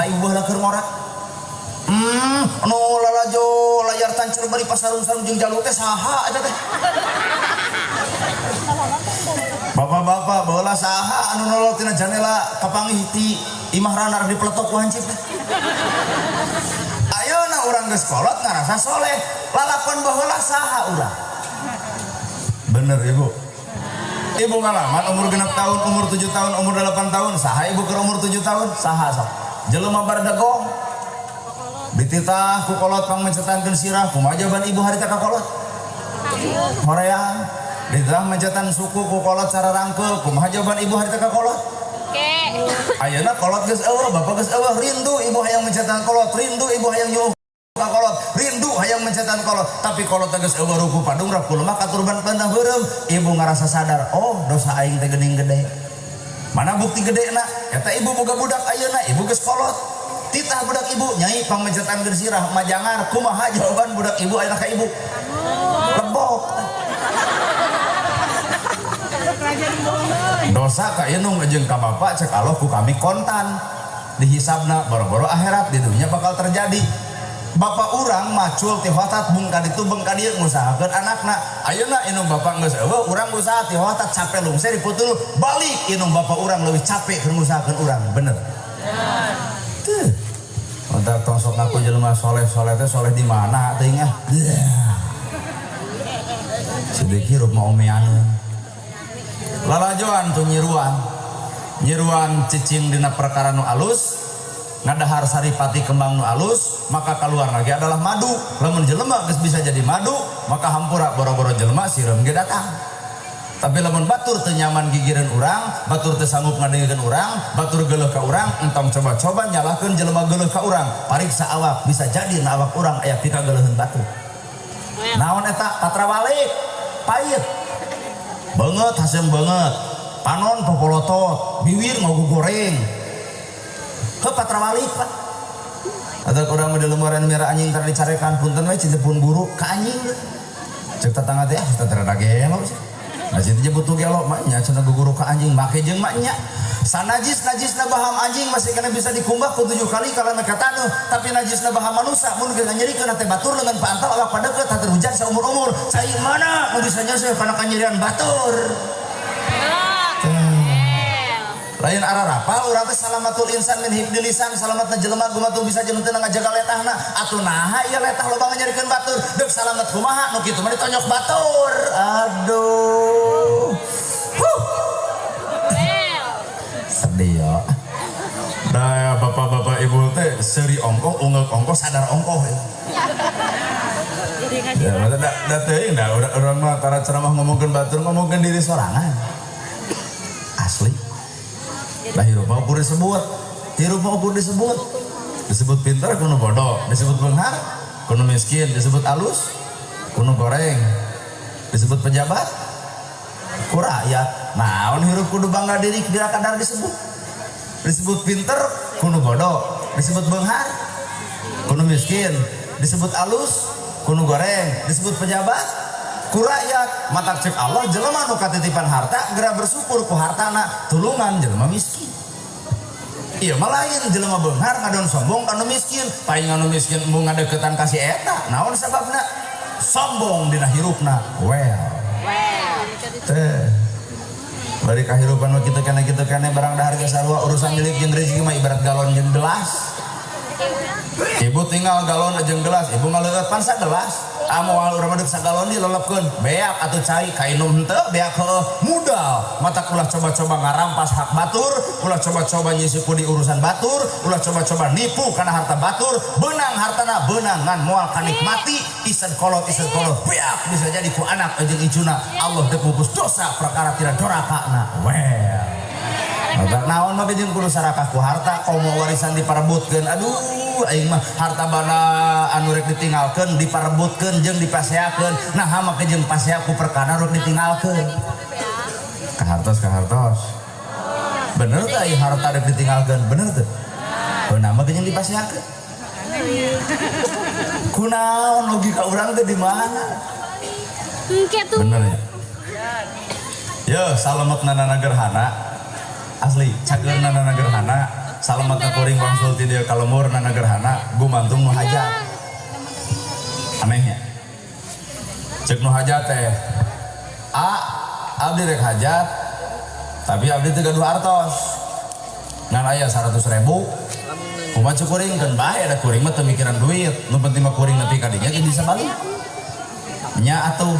Saha ibu baheula keur ngora? Nu lalajo layar tanceur bari pasarung-sarung jeung jalu teh saha eta teh? Bapak-bapak baheula saha anu nolol tina janela kapanggih ti imah rana dipeletok ku hansip teh? Ayeuna urang geus kolot ngarasa soleh, lalakon baheula saha urang? Bener ibu. Ibu ngalaman umur 6 tahun, umur 7 tahun, umur 8 tahun, saha ibu keur umur 7 tahun? Saha sok? Jelema bardegong. Dititah ku kolot pang mencetankeun sirah, kumaha jawaban ibu harita ka kolot? Hoream. Dititah mencetan suku ku kolot cara rangkeul, kumaha jawaban ibu harita ka kolot? Ayeuna kolot geus eueuh, bapak geus eueuh, rindu ibu hayang mencetan kolot, rindu ibu hayang nyuuh ka kolot, rindu hayang mencetan kolot, tapi kolot teh geus eueuh ruku padung rap ku lemah katurban panah beureum. Ibu ngarasa sadar, oh dosa aing teh geuning gede. Mana bukti gedena? Eta ibu boga budak ayeuna, ibu geus kolot. Titah budak ibu nyai pangmencetan sirah majangar, kumaha jawaban budak ibu ayeuna ka ibu? Lebok. Dosa ka indung jeung ka bapak cek Allah ku kami kontan. Dihisabna boro-boro akhirat di dunia bakal terjadi. Bapak urang macul ti hotat bung ka ditu bung ka dieu ngusahakeun anakna. Ayeuna indung bapak geus eueuh urang usaha ti hotat capek lungse diputul balik indung bapak urang leuwih capek keur ngusahakeun urang. Bener. Tuh. Otak tong sok ngaku jelema soleh, soleh teh soleh di mana teuing ah. Sidik hirup mah omeaneun. Lalajoan tuh nyiruan. Nyiruan cicing dina perkara nu alus, ngadahar saripati kembang nu alus, maka keluar lagi adalah madu. Lamun jelema geus bisa jadi madu, maka hampura boro-boro jelema sireum ge datang. Tapi lamun batur teu nyaman gigireun urang, batur teu sanggup ngadengekeun urang, batur geuleuh ka urang, entong coba-coba nyalahkeun jelema geuleuh ka urang. Pariksa awak, bisa jadi na awak urang aya pika geuleuheun batur. Naon eta? Patrawalik, pahit. Banget haseum banget. Panon popolotot, biwir ngagogoreng. Heuh patrawalik, Pak. Atau urang mah di lembaran merah anjing tara dicarekan punten we cinta pun guru ka anjing. Cek tetangga teh ah teh rada gelo sih. Nah cinta butuh gelo mah nya cenah guru ka anjing make jeung mah nya. Sanajis najisna baham anjing masih kena bisa dikumbah ku 7 kali kalau mereka taneuh, tapi najisna baham manusia mun geus nyerikeun hate batur lengan pantal awak padeukeut hate hujan saumur-umur. Cai mana nu bisa nyeuseuh kana kanyerian batur. Lain arah rapal urang teh salamatul insan min hifdil lisan, salamatna jelema gumantung bisa jeung teu ngajaga letahna. Atuh naha ieu letah loba nyerikeun batur, deuk salamat kumaha nu kitu mah ditonyok batur. Aduh. Huh. Sedih ya. Nah, bapak-bapak ibu teh seuri ongkoh, unggeuk ongkoh, sadar ongkoh ya. Ya, da teuing da urang mah tara ceramah ngomongkeun batur, ngomongkeun diri sorangan. Asli. Lah hirup mah ukur disebut. Hirup mah ukur disebut. Disebut pintar kudu bodoh, disebut beunghar kudu miskin, disebut alus kudu goreng, disebut pejabat ku rakyat. Naon hirup kudu bangga diri bila kadar disebut. Disebut pinter kudu bodoh, disebut beunghar kudu miskin, disebut alus kudu goreng, disebut pejabat ku rakyat. Matak cek Allah jelema nu katitipan harta geura bersyukur ku hartana, tulungan jelema miskin. Iya mah lain jelema beunghar ngadon sombong ka nu miskin, paling nu miskin embung ngadeukeutan ka si eta. Naon sababna? Sombong dina hirupna. Well. Teh. Bari kahirupan mah kitu keneh barang dahar ge sarua urusan milik jeung rezeki mah ibarat galon jeung gelas. Ibu tinggal galon jeung gelas, ibu ngaleueut pan sagelas. Moal urang mah deuk sagalon dilelepkeun, beak atuh cai kainum henteu beak heueuh mudal. Matak ulah coba-coba ngarampas hak batur, ulah coba-coba nyisipu di urusan batur, ulah coba-coba nipu kana harta batur, beunang hartana beunang ngan moal kanikmati isen kolot beak bisa jadi ku anak jeung icuna. Allah deuk mupus dosa perkara tidak dorakana. Well. Maka naon mah jeung kudu sarakah ku harta komo warisan diparebutkeun. Aduh aing mah harta bana anu rek ditinggalkeun diparebutkeun jeung dipaseakeun. Nah make jeung pasea ku perkara rek ditinggalkeun. Kahartos kahartos. Bener teu aya harta rek ditinggalkeun? Bener teu? Heuh mah jeung dipaseakeun. Kunaon logika urang teh di mana? Engke tuh. Bener ya? Yo, salamet nana gerhana. Asli, cager nana gerhana, Salamat ka kuring wangsul ti dieu ka lembur na ngagerhana gumantung nu hajat. Anehnya. Cek nu hajat teh. A, abdi rek hajat, tapi abdi teu gaduh artos. Ngan aya 100.000. Kumaha cek kuring keun bae da kuring mah teu mikiran duit. Nu penting mah kuring nepi ka dinya ge bisa balik. Nya atuh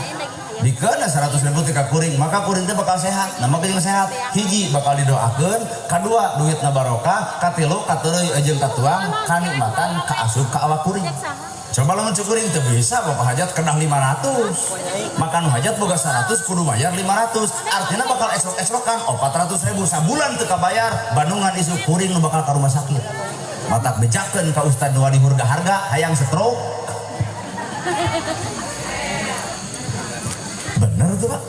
dikeun 100.000 teh ka kuring, maka kuring teh bakal sehat. Nah, maka jeung sehat, hiji bakal didoakeun, kadua duitna barokah, katilu kateureuy jeung katuang, kanikmatan kaasup ka awak kuring. Coba lamun cek kuring teu bisa bapak hajat kedah 500. Maka nu hajat boga 100 kudu bayar 500. Artinya bakal esok-esokan 400.000 sabulan teu kabayar, bandungan isuk kuring nu bakal ka rumah sakit. Matak bejakeun ka ustad nu di harga hayang stroke. Bener tuh Pak.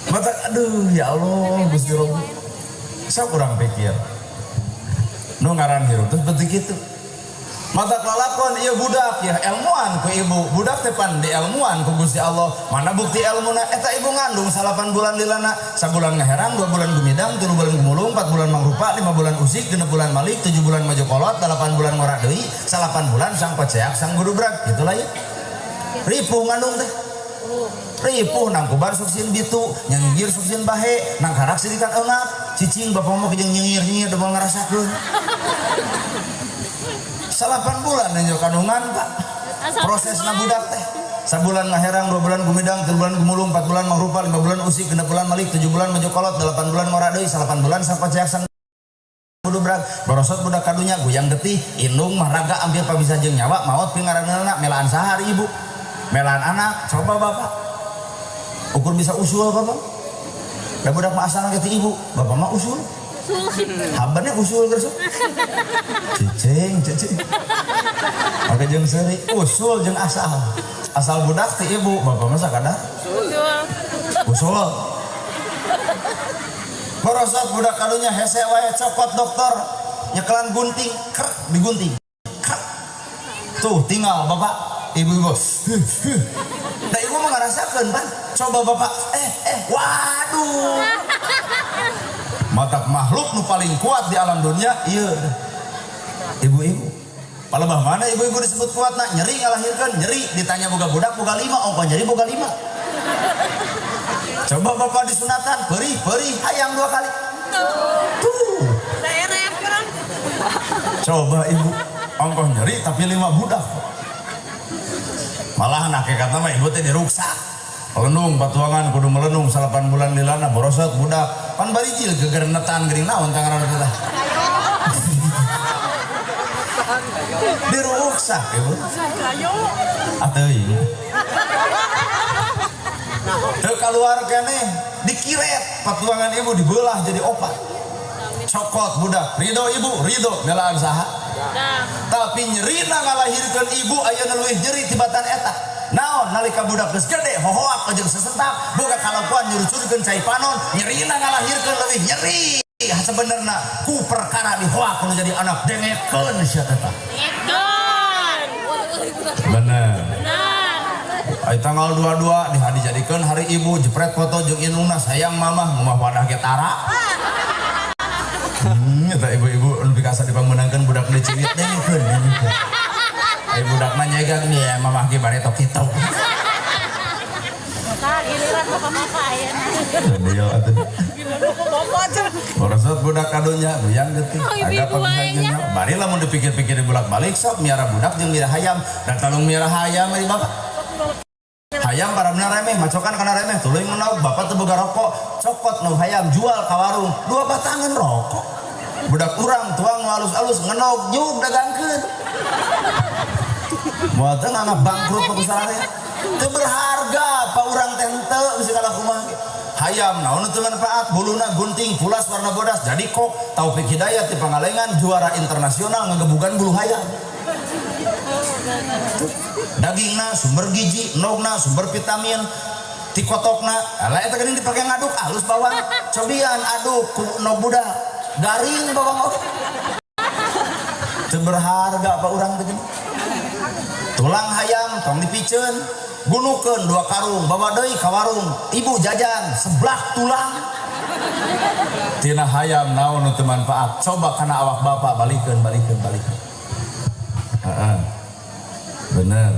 Mata aduh ya Allah Gusti Rabbi. Saya kurang pikir. Nu ngaran hirup teh penting kitu. Mata lalakon ieu budak ya ilmuan ku ibu. Budak teh pan di ilmuan ku Gusti Allah. Mana bukti ilmuna eta ibu ngandung 8 bulan lilana. Sabulan ngaherang, 2 bulan gumidang, 3 bulan gumulung, 4 bulan mangrupa, 5 bulan usik, 6 bulan malik, 7 bulan maju kolot, 8 bulan ngorak deui, 8 bulan sang paceak sang gudubrag. Itulah ya. Ripuh ngandung teh. Ripuh nang kubar sok sieun bitu, nyengir sok sieun bahe, nang karak sirikan eungap, cicing bapak mah jeung nyengir-nyengir teu moal ngarasakeun. 8 bulan nenjo kandungan Pak. Prosesna budak teh. Sabulan ngaherang, 2 bulan gumidang, 3 bulan gumulung, 4 bulan mangrupa, 5 bulan usik, 6 bulan malik, 7 bulan maju kolot, 8 bulan ngorak deui, 8 bulan sapaceak sang budak borosot budak kadunya goyang getih, indung mah raga hampir pabisa jeung nyawa, maot pingaranna melaan sahari ibu. Melaan anak, coba bapak. Ukur bisa usul bapak. Da budak mah asalna ge ti ibu, bapak mah usul. Habannya usul terus. Cicing, cicing. Oke jeung seuri, usul jeung asal. Asal budak ti ibu, bapak mah sakadar. Usul. Usul. Borosot budak kadunya hese wae cokot dokter, nyekelan gunting, krek digunting. Krek. Tuh tinggal bapak, ibu-ibu. Huh, huh. Nah ibu mah ngarasakeun pan. Coba bapak, waduh. Matak makhluk nu paling kuat di alam dunia, iya. Ibu-ibu. Palebah mana ibu-ibu disebut kuat nak nyeri ngalahirkan, nyeri ditanya boga budak boga 5, ongko nyeri boga 5. Coba bapak disunatan, perih, perih, hayang 2 kali. Tuh. Coba ibu, ongkoh nyeri tapi 5 budak. Malahan hakikatna mah ibu teh diruksak. Melenung patuangan kudu melenung 8 bulan lilana borosot budak. Pan barijil gegerenetan geuning naon tangaran teh. Diruksak ibu. Atuh ieu. Teu kaluar keneh dikiret patuangan ibu dibelah jadi opat. Cokot budak, ridho ibu, ridho melaan saha. Tapi nyerina ngalahirkeun ibu ayeuna leuwih nyeri tibatan eta. Naon nalika budak geus gede hohoak jeung sesentak boga kalakuan nyurucurkeun cai panon nyerina ngalahirkeun leuwih nyeri. Sebenarna ku perkara dihoak nu jadi anak dengekeun sia teh. Dengekeun. Bener. Bener. Ai tanggal 22 dijadikeun hari ibu jepret foto jeung indungna sayang mamah ngomah wadah ge tara. Eta ibu-ibu nu pikasa dipangmeunangkeun budak diciwit dengekeun dengekeun. Ai budakna nyegang nih mamah ge bare tok kitu. Tah giliran bapak-bapak ayeuna. Deal atuh. Borosot budak kadunya goyang getih. Oh, Agak ibu-ibu pamisahan aja. jeung nyawa. Bari lamun dipikir-pikir bolak-balik sok miara budak jeung miara hayam. Dan talung miara hayam ari bapak. Hayam barabna remeh, macokan kana remeh, tuluy ngenog, bapak teu boga rokok, cokot nu hayam jual ka warung, 2 batangan rokok. Budak urang tuang nu alus-alus ngenog nyug dagangkeun. Moal teh nganggap bangkrut ku sararea. Teu berharga pa urang teh henteu bisi kalakumaha ge. Hayam naon teu manfaat, buluna gunting, pulas warna bodas, jadi kok Taufik Hidayat di Pangalengan juara internasional ngegebugan bulu hayam. Dagingna sumber gizi, endogna sumber vitamin, tikotokna, ala eta geuning dipake ngaduk halus bawang, cobian aduk ku endog budak, garing bawang oge. Teu berharga apa urang teh geuning. Tulang hayam tong dipiceun, gunukeun 2 karung, bawa deui ka warung, ibu jajan seblak tulang. Tina hayam naon nu teu manfaat. Coba kana awak bapak balikeun balikeun balikeun. Heeh. Bener.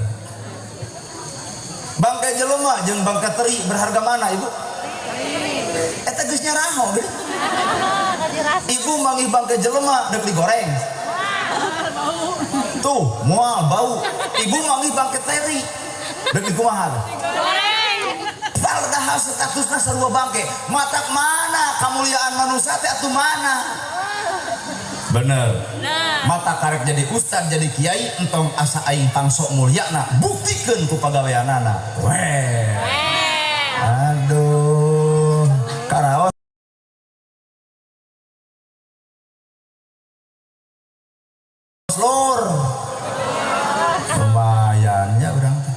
Bangke jelema jeung bangke teri berharga mana ibu? Eta geus nyaraho geuning. Ibu manggih bangke jelema deuk digoreng. Tuh, moal bau. Ibu manggih bangke teri deuk dikumaha? Goreng. Padahal statusna sarua bangke. Matak mana kamuliaan manusia teh atuh mana? Bener. Nah. Mata karek jadi ustad jadi kiai entong asa aing pangsok mulyana buktikeun ku pagaweanana. Weh. Aduh, karaos lur. Lumayan nya urang teh.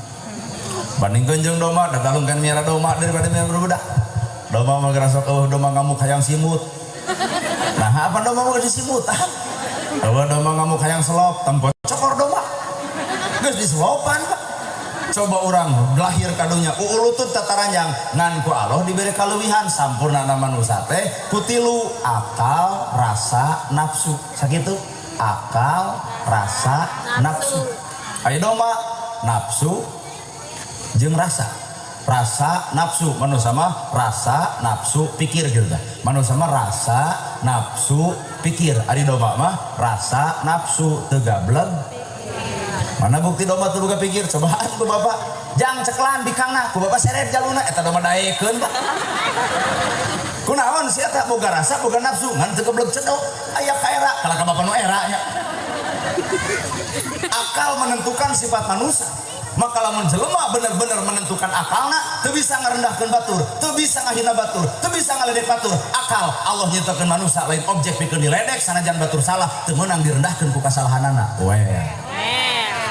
Bandingkeun jeung domba, da talungkeun miara domba daripada miara budak. Domba mah gerasok eueuh domba ngamuk hayang simut. Nah, apa domba mah geus disimutan? Eueuh domba ngamuk hayang selop, tempo cokor domba. Geus diselopan, Pak. Coba urang lahir ka dunya uulutut tataranjang ngan ku Allah diberi kaleuwihan sampurnana manusia teh ku tilu akal, rasa, nafsu. Sakitu akal, rasa, nafsu. Aya domba nafsu jeung rasa. Rasa nafsu manusia mah rasa nafsu pikir gitu tah. Manusia mah rasa nafsu pikir. Ari domba mah rasa nafsu teu gableg. Mana bukti domba teu boga pikir? Cobaan ku bapak. Jang ceklan bikangna ku bapak seret jaluna eta domba daekeun Pak. Kunaon sia eta boga rasa boga nafsu ngan teu gableg cedok aya ka era kalah ka bapak nu era nya. Akal menentukan sifat manusia. Maka lamun jelema bener-bener menentukan akalna teu bisa ngarendahkeun batur, teu bisa ngahina batur, teu bisa ngaledek batur. Akal Allah nyiptakeun manusia lain objek pikeun diledek sanajan batur salah teu meunang direndahkeun ku kasalahanana. Weh.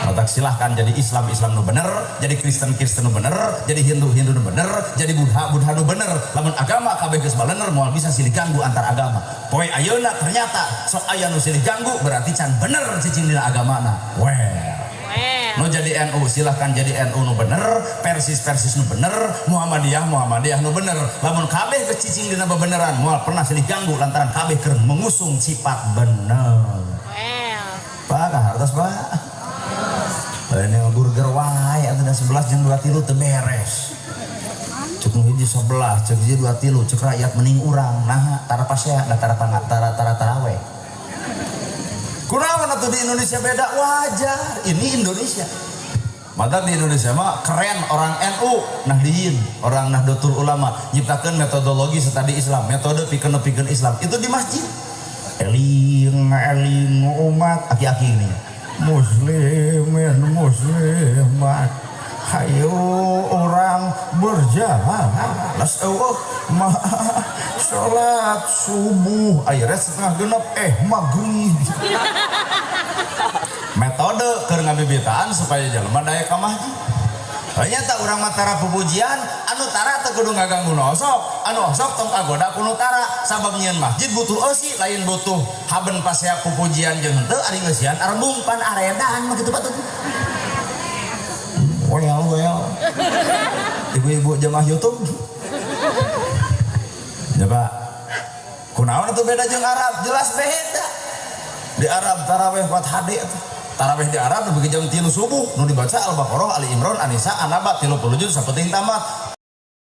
Otak silahkan jadi Islam Islam nu bener, jadi Kristen Kristen nu bener, jadi Hindu Hindu nu bener, jadi Buddha Buddha nu bener. Lamun agama kabeh geus balener moal bisa silih ganggu antar agama. Poe ayeuna ternyata sok aya nu silih ganggu berarti can bener cicing dina agamana. Weh. Nu jadi NU silahkan jadi NU nu bener, Persis Persis nu bener, Muhammadiyah Muhammadiyah nu bener. Lamun kabeh geus cicing dina bebeneran moal pernah silih ganggu lantaran kabeh keur mengusung sifat bener. Pak kahartos Pak. Lain yang burger wae atuh da 11 jeung 23 teu beres. Cek nu hiji 11, cek hiji 23, cek rakyat mending urang. Naha tara pasea da tara tara tara taraweh. Kunaon atuh di Indonesia beda wajar. Ini Indonesia. Maka di Indonesia mah keren orang NU, Nahdliyin, orang Nahdlatul Ulama nyiptakeun metodologi setadi Islam, metode pikeun-pikeun Islam. Itu di masjid. Eling eling umat aki-aki ini. Muslimin muslimat hayu orang berjalan las eueuh mah salat subuh akhirnya setengah genep maghrib. Metode keur ngabibitaan supaya jelema daek ka masjid. Ternyata urang mah tara pupujian anu tara teu kudu ngaganggu nu osok, anu osok tong kagoda ku nu tara sabab nyieun masjid butuh eusi lain butuh haben pasea pupujian jeung henteu ari ngeusian arbung pan aredan mah kitu patut. Well well. Ibu-ibu jemaah YouTube. Ya Pak. Kunaon atuh beda jeung Arab? Jelas beda. Di Arab tarawih 4 HD atuh. Tarawih di Arab nepi jam 3 subuh nu dibaca Al-Baqarah, Ali Imran, An-Nisa, An-Naba 30 juz sapenting tamat.